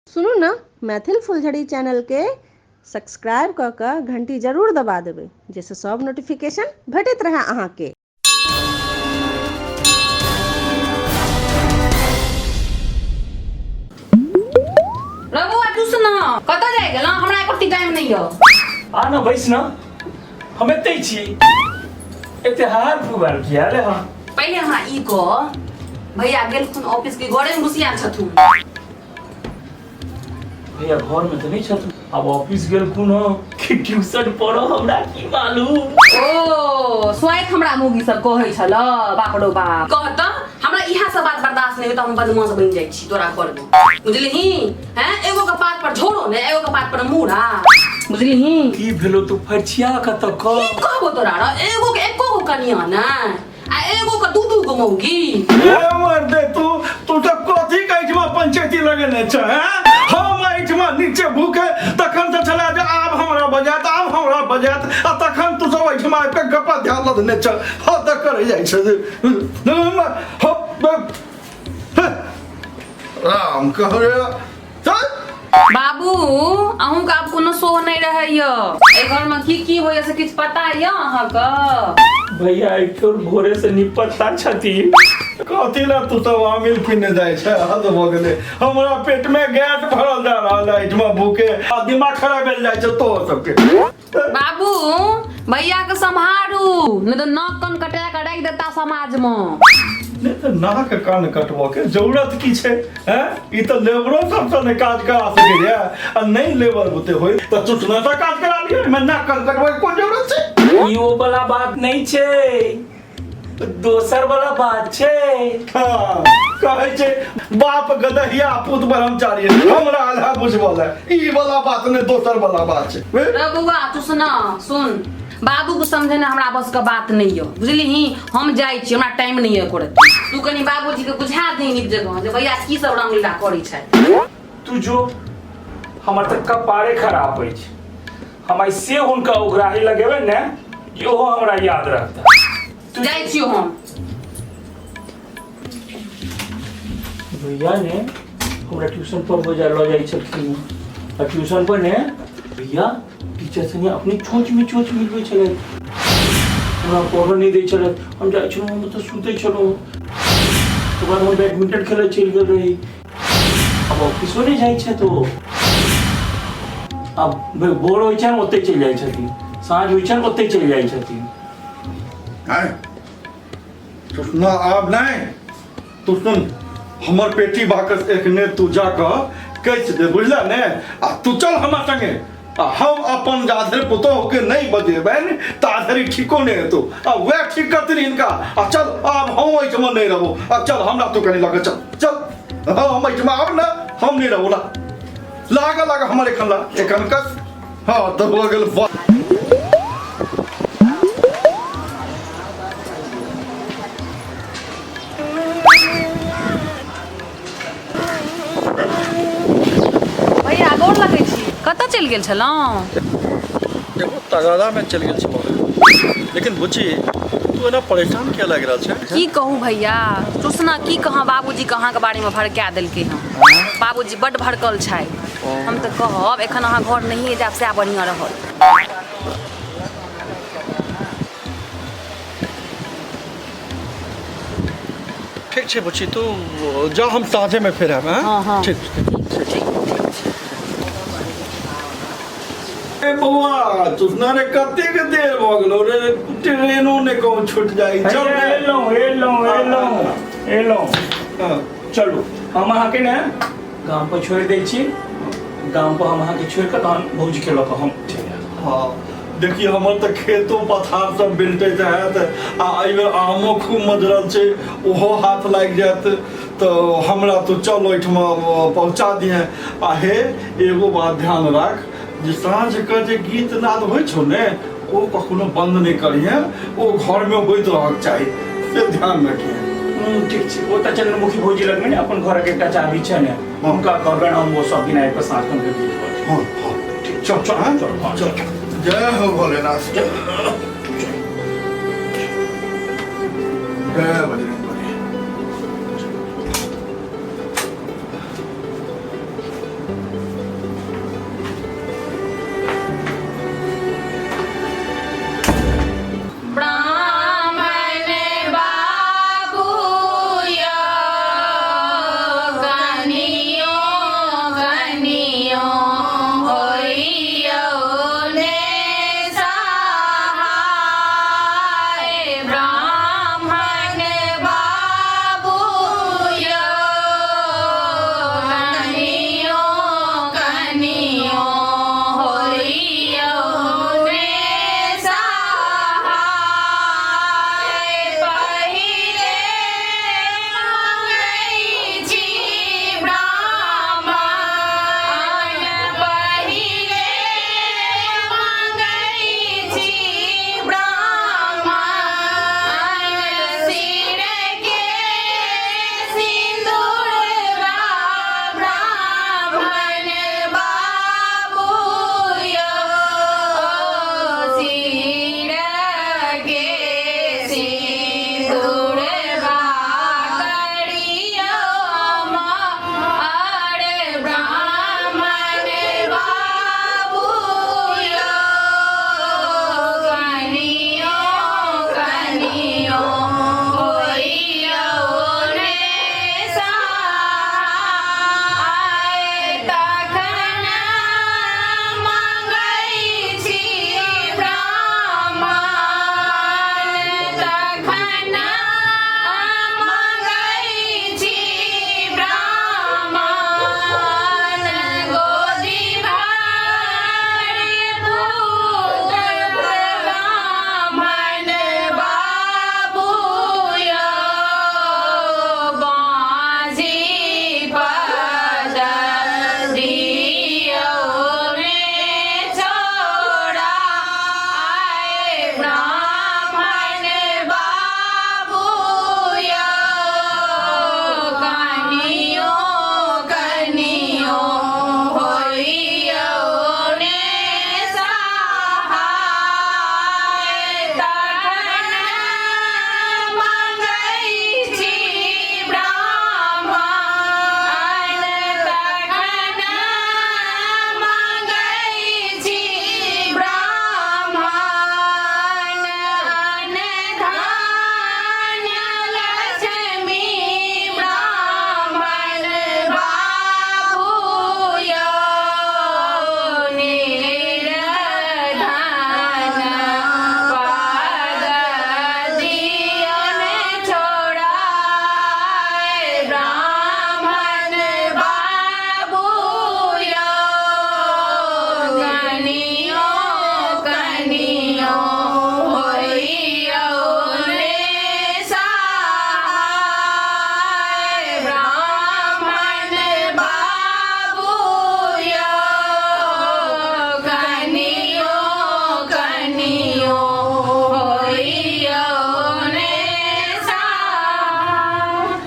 सुनू ने मैथिल फुलझड़ी चैनलके सब्सक्राइब कऽ कऽ घंटी जरूर दबा देबै जाहिसँ सभ नोटिफिकेशन भेटैत रहए अहाँके। रघु आ तू सुन कतऽ जाय गेलौ हमरा एको टाइम नहीं यौ। आ न बैस न, हम एतै छी। एते हार फुगार किया ले हँ? पहिले हमरा ई कह, भैया गेलखुन ऑफिस के घरे में घुसिया छथुन? भैया घर में तऽ नहीं छथुन, अब ऑफिस गेलखुन हँ कि ट्यूशन पढ़, हमरा की मालूम। ओ स्वाइत हमरा मौगी सब कहै छल, बाप रो बाप। कह तऽ हमरा इएह सब बात बर्दाश्त नहीं होता, हम बदमाश बनि जाइ छी तोरा घर में, बुझलिही? हैं, एगो के पात पर झोरो ने, एगो के पात पर मूड़ा, बुझलिही? की भेलो तू फरिछिया कऽ तऽ कह। की कहबो तोरा रो, एगो के एको गो कनिया ने आ एगो के दू दू गो मौगी। ए मर्दे, तू तू तऽ कथी के एहिठमा पंचायती लगेने छ? हैं, हम एहिठमा नीचे भूखे तखन से छला जे आब हमरा बजायत, आब हमरा बजायत, आ तखन तू सब एहिठमा आबि कऽ गप्पा ध्यान लदने छ। हँ तऽ करै जाइ छ राम कह चल। बाबू, अहूँके आब कोनो शो नहि रहैया एहि घरमे, की की होइया से किछु पता यऽ अहाँके? भैया एक भोरे से निपत्ता छथिन। कथी ला तू सब आमिल पीने जाइ छै? हद भऽ गेलै, हमरा पेट में गैस भरल जा रहल है एहिठमा भूखे, आ दिमाग खराब भेल जाइ छै तोहर सबके। बाबू, भैया के सम्हारू, नहि तऽ नाक कान कटा के राखि देता समाज मे। नहि तऽ नाक कान कटबऽ के जरूरत की छै? हैं, ई तऽ लेबरो सबसँ नहि काज करा सकैया, आ नहि लेबर बुते होय तऽ चुटना से काज करा लिअ, एहिमे नाक कान कटबऽ के कोन जरूरत छै? ई ओ वाला बात नहीं छै, दोसर वाला बात छै। हाँ, कहै छै बाप गदहिया पुत ब्रह्मचारी, हमरा आधा बुझबल है। ई वाला बात नहि, दोसर वाला बात छै। रे बौआ, तू सुना सुन, बाबू के समझेना हमरा बस के बात नहीं हो, बुझलिही? हम जाइ छी, हमरा टाइम नहीं है करे। तू कनी बाबूजी के बुझा दही नीक जगह जे भैया की सब रंगलीला करै छै। तू जो, हमर तऽ कपारे खराब अछि। हम आइ से हुनका उगराही लगेबै ने, इहो हमरा याद रहता। तू जाइ छियो हम। भैया ने हमरा ट्यूशन पर बजा लऽ जाइ छलखिन, आ ट्यूशन पर ने भैया टीचर संगे अपने चोच में चोच मिलबै छलै, हमरा पढ़ऽ नहि दै छलै। हम जाइ छलहुँ, हम तऽ सुतै छलहुँ। ओकर बाद हम बैडमिंटन खेलऽ चलि गेल रही। आब ऑफिसो नहि जाइ छथि ओ, आब भोर होइ छनि ओतहि चलि जाइ छथिन, साँझ होइ छनि ओतहि चलि जाइ छथिन। आँय, सुन आब नहि, तू सुन, हमर पेटी बाकस एखने तू जाकऽ कैस दे, बुझला ने? आ तू चल हमरा संगे, आ हम अपन जाधरि पुतोह के नहि बजेबनि ताधरि ठीको नहि हेतौ, आ वएह ठीक करथिन हिनका। आ चल, आब हम एहिठमा नहि रहबो। आ चल, हमरा तू कनि लऽ कऽ चल, चल। हाँ, हम एहिठमा आब ने हम नहि रहबो। ला लागऽ लागऽ हमर एखन ला एखन कस। हाँ तऽ भऽ गेल। भैया, गोर लगै छी। कतऽ चलि गेल छलहुँ? एगो तगादामे चलि गेल छलहुँ, लेकिन बुच्ची, तू एना परेशान किया लागि रहल छै? की कहू भैया, सुसना की कहाँ बाबूजी के अहाँके बारेमे भड़का देलकै हँ। बाबूजी बड्ड भड़कल छै। हम तऽ कहब एखन अहाँ घर नहिए जायब सएह बढ़िआँ रहत। ठीक छै बुच्ची, तू जा, हम साँझेमे फेर आयब। हाँ, हाँ। ठीक ठीक। ए बौआ तुसना रे, कतेक देर भऽ गेलो रे? ट्रेनो ने कहूँ छूट जाइ। चल रे। एलहुँ एलहुँ एलहुँ एलहुँ। हाँ। चलू, हम अहाँके ने गाम पर छोड़ि दै छी। गाम पर हम अहाँके छोड़ि कऽ तहन भौजीके लऽ कऽ हम चलि आयब। हाँ, देखिए, हमर तऽ खेतो पथार सब बिलटैत हैत, आ एहिबेर आमो खूब मजरल छै, ओहो हाथ लागि जायत, तऽ हमरा तू चल ओहिठमा पहुँचा दिहे। आ हे, एगो बात ध्यान राख जे साँझके जे गीत नाद होइ छौ ने, ओ कखनो बंद नहि करिहे, ओ घरमे होइत रहक चाही, से ध्यान रखिहे। ठीक छै। ओ तऽ चंद्रमुखी भौजी लगमे ने अपन घरक एकटा चाभी छै ने, हुनका कहबनि, हम ओ सब दिन आबि कऽ साँझ कऽ गीत कहथिन। हाँ हाँ, ठीक। चल चल। हाँ। चल, हाँ। चल, जय हो भोलेनाथ, जय बजरंगबली।